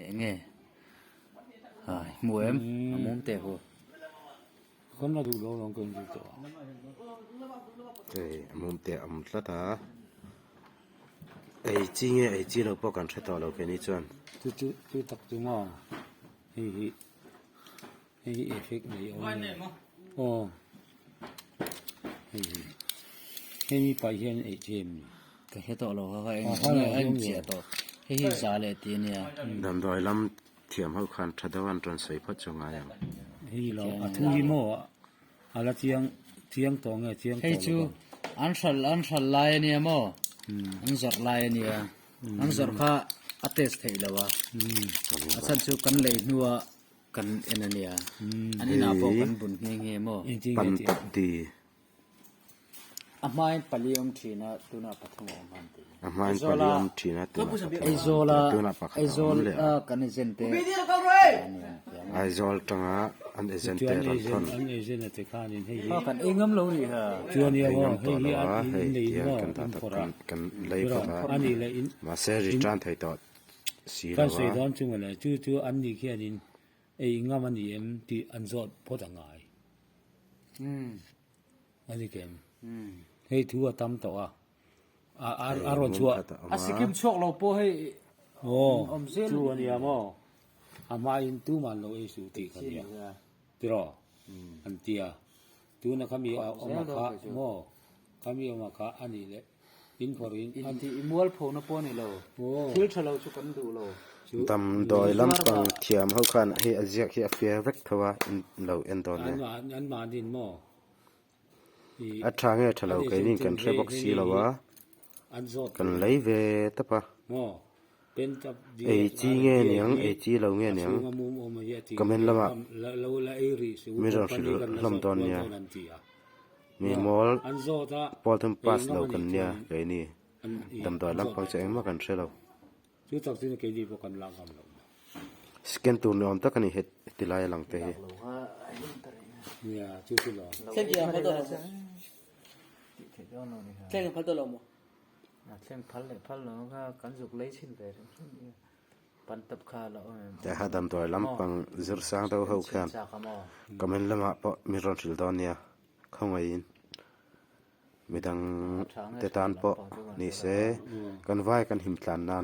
Enge hai hmu em a mum teh hu. Kan la duh lo lawng kan duh tawh a. Hei a mum teh a awm tlat a. Ei chi nge ei chi lo pawh kan hre tawh lo keini chuan. Chu chu chu tak chu maw hei hi hei hi effect nei awm a ni aw hei hi hei mi paih hian ei chi em ni. Ka hre tawh lo kha kha eng nge a inchiah tawh hei hi za leh tih a nia. Damdawi lam thiam ho khan tha deuh an rawn sawi phawt chu ngai ang. Hei lo a thu hi maw a la chiang chiang tawh nge chiang tawh Hei chu an hral an hral lai a nia maw an zawrh lai a nia an zawrh kha a test theih lo a a chhan chu kan lei hnua kan en a nia an inah pawh kan bun nghe nghe maw. Pan tawp di. A hmain pali awm thin a, tunah pathum a awm han ti. A hmain pali awm thin a, tunah pathum a awm han ti. Tunah pakhat a awm leh a. Kan agent te Aizawl tanga an agent te rawn thawn. An agent a te khanin hei hi. Kan ei ngam lo nih kha. Chuan Ei ia ngam maw tawh hei hi lo a, an hei in nei tihian maw kan dah in tak phawrh a. kan kan lei phawt a. Ani leh in. Mahse return thei tawh si lo Kan sawi a. dawn chu mawle chu chu an nih khianin ei ngam a ni em tih an zawt phawt a ngai. A ni kem. Hei thu a tam tawh a. A rawn chhuah. A Sikkim chhuak lo pawh hei awm zel. Chu a nia maw. A hmain tuman lo ei suh tih kha nia. Tiraw? An ti a. Tuna khami a awm a kha maw. Khami awm a kha a nih leh. In phawrh in. In tih i mualpho na pawh a ni lo. Thil tha lo chu kan duh lo. Damdawi lampang thiam ho khan hei a ziak hi a fiah vek tho a in lo en dawn nia. An mahni maw. A tha nge tha lo keini kan hre bawk si lo a. Kan lei ve tawp a. Ei chi nge niang ei chi lo nge niang comment lamah mi rawn hrilh hlawm dawn nia. Mi mawl pawl thum pass lo kan nia keini damdawi lampang chu engmah kan hre lo. Scan tur ni awm tak a ni heti lai a lang te hi. Kha damdawi lampang zir sang deuh ho khian comment lamah pawh mi rawn hrilh dawn nia. Khawngaihin midang te tan pawh ni se kan vai kan him tlan nan.